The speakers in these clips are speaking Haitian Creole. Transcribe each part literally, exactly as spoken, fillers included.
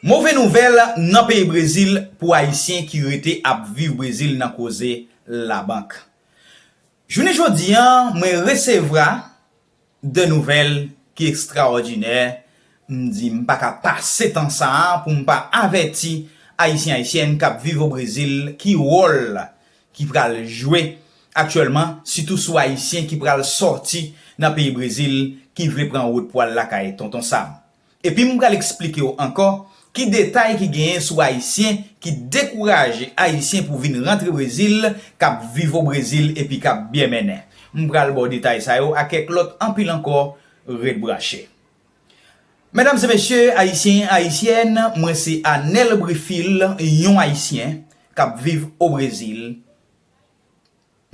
Move nouvèl nan peyi Brezil pou Ayisyen ki rete ap viv Brezil nan koze labank. Jounen jodi a, mwen resevwa de nouvèl ki ekstraòdinè. M di m pa ka pase tan sa a pou m pa avèti Ayisyen, Ayisyèn k ap viv o Brezil ki wòl ki pral jwe aktyèlman, sitou sou Ayisyen ki pral sòti nan peyi Brezil, ki vle pran wout pou al lakay Tonton Sam. Epi m pral eksplike w ankò ki detay ki genyen sou Ayisyen ki dekouraje Ayisyen pou vin rantre Brezil, k ap viv o Brezil epi k ap byen mennen. M pral ba w detay sa yo ak kèk lòt anpil ankò. Ret branche. Medam e mesye, Ayisyen, Ayisyèn, mwen se Anel Brifil, yon Ayisyen k ap viv o Brezil.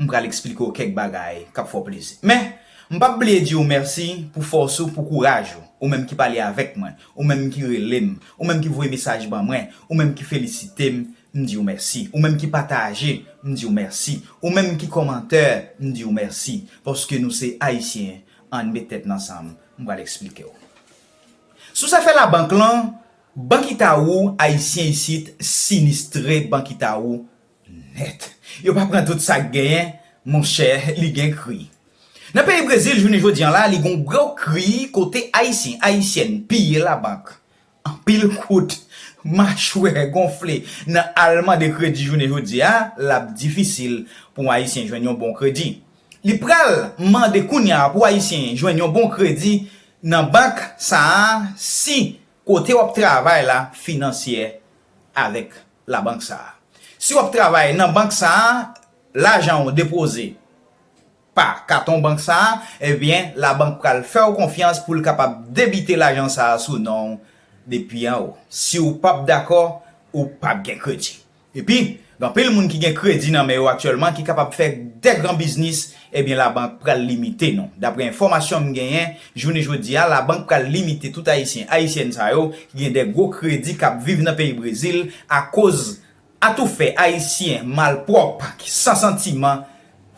M pral eksplike w kèk bagay k ap fè w plezi. Men, m p ap bliye di w mèsi pou fòs ou, pou kouraj ou, ou menm ki pale avèk mwen, ou menm ki rele m, ou menm ki voye mesaj ban mwen, ou menm ki felisite m, m di w mèsi, ou menm ki pataje, m di w mèsi, ou menm ki kòmantè, m di w mèsi, paske nou se Ayisyen, ann met tèt n ansanm, m pral eksplike w. Sou zafè labank lan, Bank Itaú, Ayisyen isit sinistre Bank Itaú nèt. Yo pa pran tout sa k genyen, monchè, li gen kri. Nan peyi Brezil, jounen jodi a la, li gon gwo kri kote Ayisyen, Ayisyèn piye labank. Anpil kout, machwè gonfle. Nan al mande kredi jounen jodi a, l ap difisil pou yon Ayisyen jwenn yon bon kredi. Li pral mande kounye a pou Ayisyen jwenn yon bon kredi nan bank sa a si kote w ap travay la finansyè avèk labank sa a. Si w ap travay nan bank sa a, lajan w depoze pa katon bank sa a, ebyen, labank pral fè w konfyans pou l kapab debite lajan sa a sou non w depi anwo. Si w p ap dakò, ou p ap gen kredi. Epi, gen anpil moun ki gen kredi nan men yo aktyèlman ki kapab fè de gran biznis, ebyen, labank pral limite nou. Daprè enfòmasyon m genyen, jounen jodi a, labank pral limite tout Ayisyen, Ayisyèn sa yo ki gen de gwo kredi k ap viv nan peyi Brezil akoz atoufè Ayisyen malpwòp ki san santiman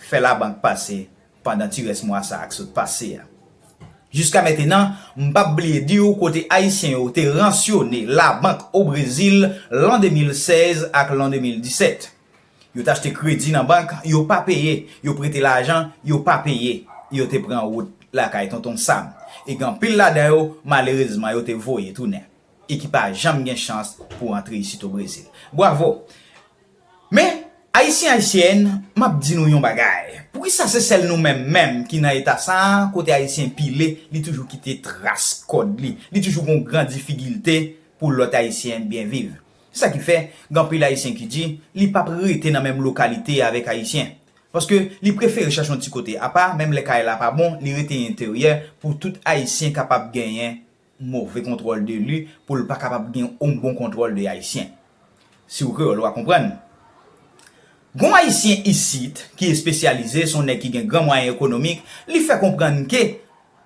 fè labank pase pandan ti rès mwa sa a k sot pase a. Jiska mentenan, m p ap bliye di w kote Ayisyen yo te ransyone labank o Brezil lan de mil sèz ak lan de mil disèt. Yo t achte kredi nan bank, yo pa peye, yo prete lajan, yo pa peye, yo te pran wout lakay Tonton Sam. E gen anpil ladan yo, malerezman, yo te voye tounen. E ki pa janm gen chans pou antre isit o Brezil. Bravo! Men, Ayisyen, Ayisyèn, m ap di nou yon bagay. Poukisa se sèl nou menm menm ki nan eta sa a, kote Ayisyen pile, li toujou kite tras kòd li, li toujou gon gran difikilte pou lòt Ayisyen byen viv? Se sa ki fè, gen anpil Ayisyen ki di, li p ap rete nan menm lokalite avèk Ayisyen. Paske li prefere chache yon ti kote apa, menm lè kay la pa bon, li rete enteryè pou tout Ayisyen kapab genyen move kontwòl de li, pou l pa kapab gen yon bon kontwòl de Ayisyen. Si w kreyòl, w a konprann. Gon Ayisyen isit ki espesyalize, se yon nèg ki gen gran mwayen ekonomik, li fè konprann ke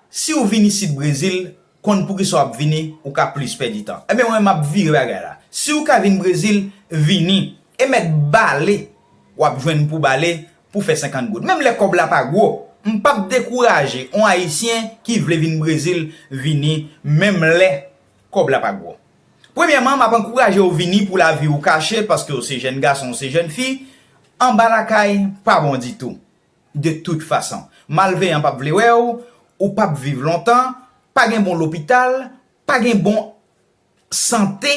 si w vin isit Brezil, konn poukisa w ap vini, ou ka plis pèdi tan. Ebyen, mwen, m ap vire bagay la. Si w ka vin Brezil, vini. E mèt bale, w ap jwenn pou bale, pou fè senkant goud. Menm lè kòb la pa gwo, m p ap dekouraje yon Ayisyen ki vle vin Brezil vini, menm lè kòb la pa gwo. Premyèman, m ap ankouraje w vini pou lavi w kache, paske w se jèn gason, w se jèn fi, anba lakay pa bon ditou. De tout fason, malveyan p ap vle wè w, ou p ap viv lontan, pa gen bon lopital, pa gen bon sante,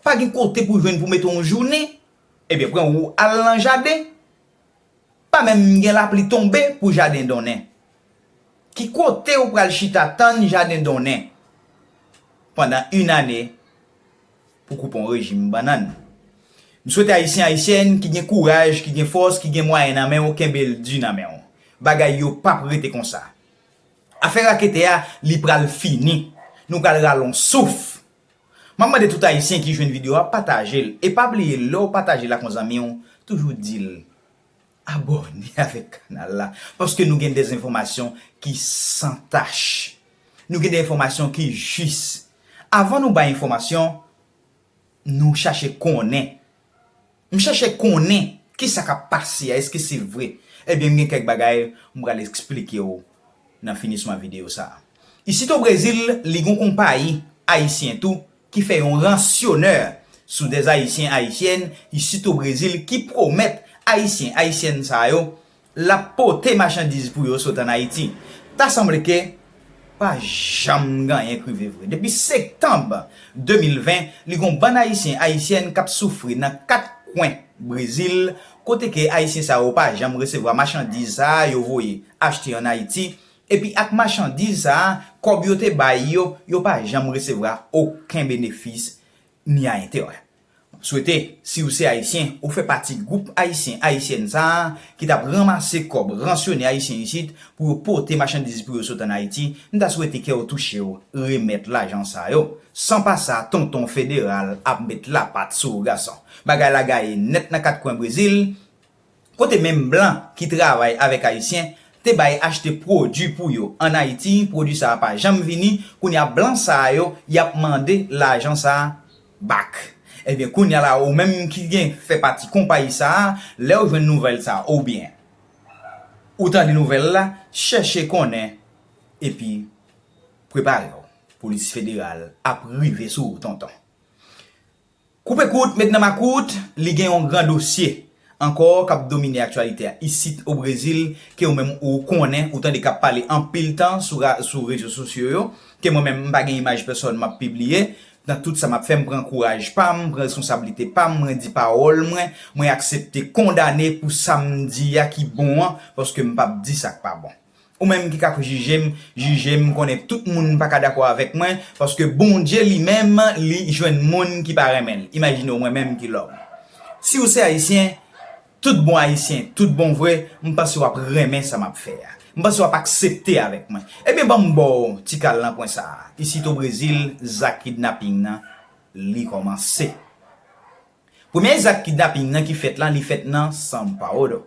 pa gen kote pou jwenn pou mete yon jounen, ebyen pran ou al nan jaden, pa menm gen lapli tonbe pou jaden donnen. Ki kote ou pral chita tann jaden donnen pandan yon ane pou koupe yon rejim bannann? M swete Ayisyen, Ayisyèn ki gen kouraj, ki gen fòs, ki gen mwayen nan men w, kenbe l di nan men w. Bagay yo p ap rete konsa. Afè raketè a, li pral fini. Nou pral rale yon souf. M ap mande tout Ayisyen ki jwenn videyo a, pataje l. E pa bliye, lè w pataje l ak yon zanmi w, toujou di l abòne avèk kanal la. Paske nou gen de enfòmasyon ki san tach. Nou gen de enfòmasyon ki jis. Avan nou bay enfòmasyon, nou chache konnen. M chache konnen kisa k ap pase a, èske se vre? Ebyen, m gen kèk bagay m pral eksplike w nan finisman videyo sa a. Isit o Brezil, li gon konpayi ayisyen tou ki fè yon ransyonè sou dè Ayisyen, Ayisyèn isit o Brezil ki pwomèt Ayisyen, Ayisyèn sa yo l ap pote machandiz pou yo sot ann Ayiti. Ta sanble ke pa janm gen anyen k rive vre. Depi septanm de mil ven, li gen yon bann Ayisyen, Ayisyèn k ap soufri nan kat kwen Brezil, kote ke Ayisyen sa yo pa janm resevwa machandiz sa a yo voye achte ann Ayiti, epi ak machandiz sa a, kòb yo te bay yo, yo pa janm resevwa okenn benefis ni a enterè. M swete, si w se Ayisyen, ou fè pati gwoup Ayisyen, Ayisyèn sa a ki t ap ranmase kòb ransyone Ayisyen isit pou yo pote machandiz pou yo sot ann Ayiti, m ta swete kè w touche w remèt lajan sa yo. San pa sa, tonton federal ap met lapat sou ou gason. Bagay la gaye nèt nan kat kwen Brezil, kote menm blan ki travay avèk Ayisyen te bay achte pwodui pou yo ann Ayiti, pwodui sa a pa janm vini, kounye a blan sa a yo y ap mande lajan sa a back. Ebyen, kounye a la, ou menm ki gen fè pati konpayi sa a, lè w jwenn nouvèl sa a, oubyen ou tande nouvèl la, chèche konnen, epi prepare w. Polis federal ap rive sou ou, tonton. Koupe kout, met nan makout, li gen yon gran dosye ankò k ap domine aktyalite a isit o Brezil, ke ou menm ou konnen, ou tande k ap pale anpil tan sou ra-, sou rezo sosyo yo, ke mwen menm m pa gen imaj pèsòn m ap pibliye. Nan tout sa m ap fè, m pran kouraj pa m, m pran reskonsablite pa m, mwen di pawòl mwen, mwen aksepte kondane pou sa m di a ki bon an, paske m p ap di sa k pa bon. Ou menm ki ka jije m, jije m, m konnen tout moun pa ka dakò avèk mwen, paske Bondye li menm, li jwenn moun ki pa renmen l. Imajine w mwen menm ki lòm. Si w se Ayisyen, tout bon Ayisyen, tout bon vre, m panse w ap renmen sa m ap fè a. M panse w ap aksepte avèk mwen. Ebyen, ban m ba w ti kal nan pwen sa a. Isit o Brezil, zak kidnaping nan, li kòmanse. Premye zak kidnaping nan ki fèt la, li fèt nan São Paulo.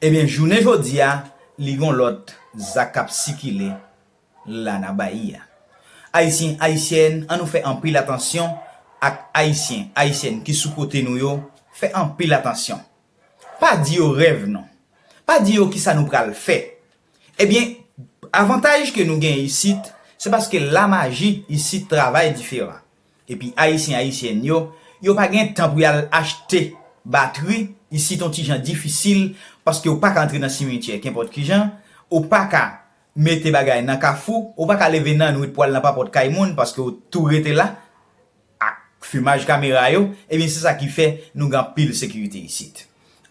Ebyen, jounen jodi a, li gen yon lòt zak k ap sikile la nan Bayi a. Ayisyen, Ayisyèn, ann nou fè anpil atansyon ak Ayisyen, Ayisyèn ki sou kote nou yo, fè anpil atansyon. Pa di yo rèv nou. Pa di yo kisa nou pral fè. Ebyen, avantaj ke nou genyen isit, se paske lamaji isit travay diferan. Epi Ayisyen, Ayisyèn yo, yo pa gen tan pou y al achte batri isit yon ti jan difisil, paske ou pa ka antre nan simityè kenpòt ki jan, ou pa ka mete bagay nan kafou, ou pa ka leve nan nwit pou al nan papòt kay moun, paske ou tou rete la ak fimaj kamera yo, ebyen, se sa ki fè nou gen anpil sekirite isit.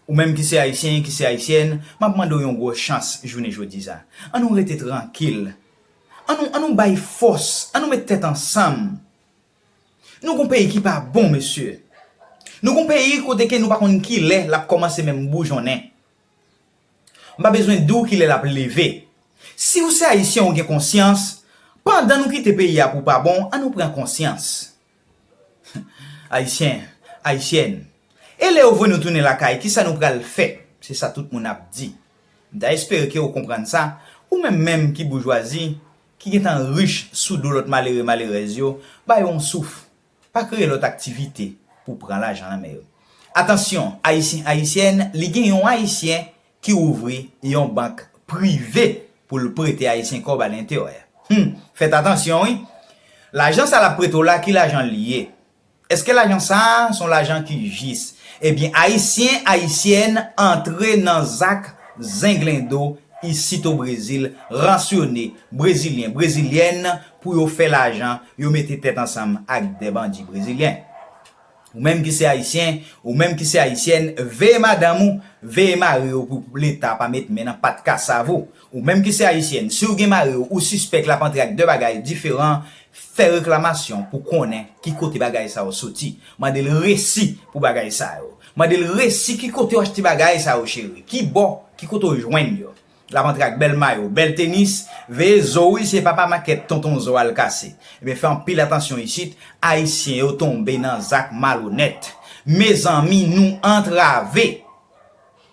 Ou menm ki se Ayisyen, ki se Ayisyèn, m ap mande w yon gwo chans jounen jodi a. Ann nou rete trankil. Ann nou, ann nou bay fòs. Ann nou met tèt ansanm. Nou gon peyi ki pa bon, mesye. Nou gon peyi kote ke nou pa konn kilè l ap kòmanse menm boujonnen. M pa bezwen di w kilè l ap leve. Si w se Ayisyen, ou gen konsyans, pandan nou kite peyi a pou pa bon, ann nou pran konsyans. Ayisyen, Ayisyèn, e lè yo voye nou tounen lakay, kisa nou pral fè? Se sa tout moun ap di. M ta espere ke w konprann sa, ou menm menm ki boujwazi, ki gentan rich sou do lòt malere, malerèz yo, ba yo yon souf. Pa kreye lòt aktivite pou pran lajan nan men yo. Atansyon, Ayisyen, Ayisyèn, li gen yon Ayisyen ki ouvri yon bank prive pou l prete Ayisyen kòb a lenterè. Hmm, fèt atansyon wi. Lajan sa l ap prete w la, ki lajan l ye? Èske lajan sa a se yon lajan ki jis? Ebyen, Ayisyen, Ayisyèn antre nan zak zenglendo isit o Brezil, ransyone Brezilyen, Brezilyèn pou yo fè lajan, yo mete tèt ansanm ak de bandi brezilyen. Ou menm ki se Ayisyen, ou menm ki se Ayisyèn, veye madanm ou, veye mari w pou Leta pa met men nan pat kasav ou. Ou menm ki se Ayisyèn, si w gen mari w, ou sispèk l ap antre ak de bagay diferan, fè reklamasyon pou konnen ki kote bagay sa yo soti. Mande l resi pou bagay sa yo. Mande l resi ki kote w achte bagay sa yo, cheri. Ki bò, ki kote w jwenn yo. L ap antre ak bèl mayo, bèl tenis, veye zo w wi, se papa makèt tonton zo al kase. Ebyen, fè anpil atansyon isit, Ayisyen yo tonbe nan zak malonèt. Mezanmi, nou antrave.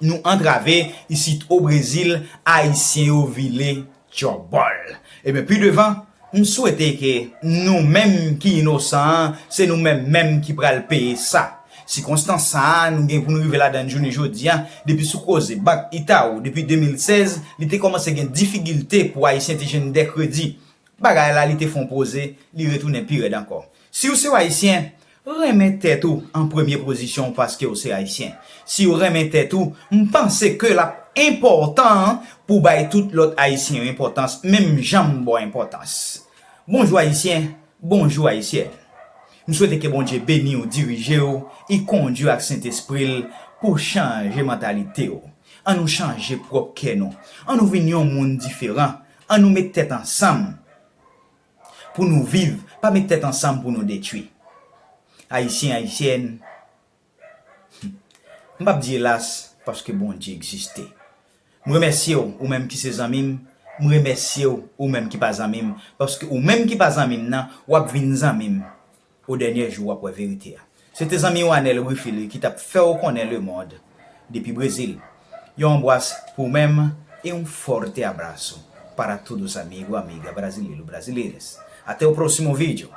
Nou antrave, isit o Brezil, Ayisyen yo vile djòbòl. Ebyen, pi devan, m swete ke nou menm ki inosan an, se nou menm menm ki pral peye sa. Sikonstans sa a, nou gen pou nou rive ladan l jounen jodi a, depi sou koze bank Itaú, depi de mil sèz, li te kòmanse gen difikilte pou Ayisyen te jwenn de kredi. Bagay la, li te fè yon poze, li retounen pi rèd ankò. Si w se yon Ayisyen, renmen tèt ou an premye pozisyon paske w se Ayisyen. Si w renmen tèt ou, m panse ke l ap enpòtan pou bay tout lòt Ayisyen yo enpòtans, menm jan m ba w enpòtans. Bonjou Ayisyen, bonjou Ayisyèn. M swete ke Bondye beni w, dirije w, e kondui w ak Sentespri l pou chanje mantalite w. Ann nou chanje pwòp kè nou. Ann nou vin yon moun diferan. Ann nou met tèt ansanm pou nou viv, pa met tèt ansanm pou nou detwi. Ayisyen, Ayisyèn, m p ap di elas, paske Bondye egziste. M remèsye w, ou menm ki se zanmi m, m remèsye w, ou menm ki pa zanmi m, paske ou menm ki pa zanmi m nan, w ap vin zanmi m. O dènye jou, w ap wè verite a. Se te zanmi w Anel Wifily ki t ap fè w konnen lemonn depi Brezil. Yon anbwas pou ou menm e un forte abraço para todos amigo, amiga brasileiro, brasileiras. Até o próximo vídeo.